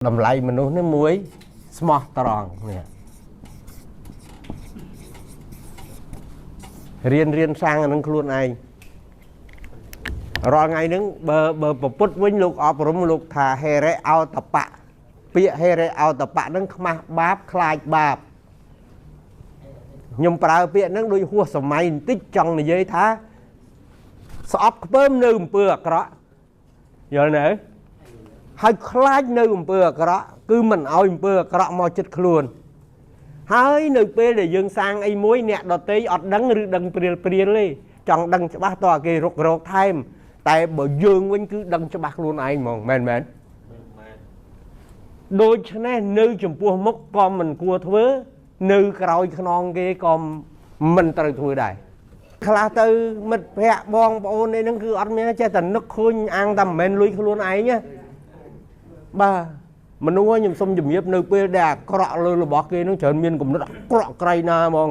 តម្លៃមនុស្សនេះមួយស្មោះត្រង់នេះរៀនរៀនសាងអានឹងខ្លួនឯងរាល់ថ្ងៃហ្នឹងបើបើពពុទ្ធវិញលោកអប់រំលោកថាហេរិអោតបៈពាក្យហេរិអោតបៈហ្នឹងខ្មាស់បាបខ្លាចបាបខ្ញុំប្រើពាក្យហ្នឹងដូចហួសសម័យបន្តិចចង់និយាយថាស្អប់ខ្ពើមនៅអំពើអាក្រក់យល់នៅហើយខ្លាចនៅអំពើអាក្រក់គឺមិនឲ្យអំពើអាក្រក់មកចិត្តខ្លួនហើយនៅពេលដែលយើងសាងអីមួយអ្នកដតីអត់ដឹងឬដឹងព្រាលព្រាលទេចង់ដឹងច្បាស់តើគេរុករកថែមតែបើយើងវិញគឺដឹងច្បាស់ខ្លួនឯងហ្មងមែនមែនដូច្នេះនៅចំពោះមុខក៏មិនគួរធ្វើនៅក្រោយខ្នងគេក៏មិនត្រូវធ្វើដែរខ្លះទៅមិត្តភ័ក្តិបងប្អូននេះហ្នឹងគឺអត់មានចេះតែនឹកឃើញអាងតែមិនមែនលុយខ្លួនឯងណាបាទមនុស្សខ្ញុំសុំជំរាបនៅពេលដែលអាក្រក់លើរបស់គេហ្នឹងច្រើនមានគំនិតអាក្រក់ក្រៃណាហ្មង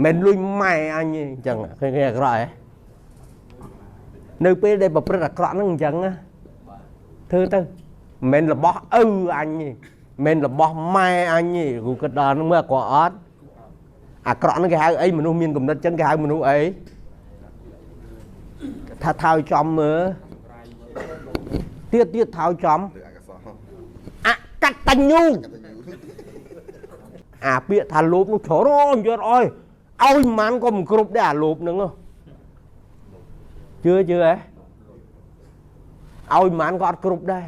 មិនលុយម៉ែអញទេអញ្ចឹងឃើញគេអាក្រក់ហ៎នៅពេលដែលប្រព្រឹត្តអាក្រក់ហ្នឹងអញ្ចឹងណាធ្វើទៅមិនមែនរបស់ឪអញទេមិនមែនរបស់ម៉ែអញទេគ្រូគិតដល់ហ្នឹងមើលអាក្រក់អត់អាក្រក់ហ្នឹងគេហៅអីមនុស្សមានគំនិតអញ្ចឹងគេហៅមនុស្សអីថាថើចំមើលទៀតទៀតថើចំ ឬអកុសល អកតញ្ញូអាពាក្យថាលោភនោះច្រើនអូយយកអើយឲ្យម៉ានក៏មិនគ្រប់ដែរអាលោភហ្នឹងហ៎ជឿជឿហ៎ឲ្យម៉ានក៏អត់គ្រប់ដែរ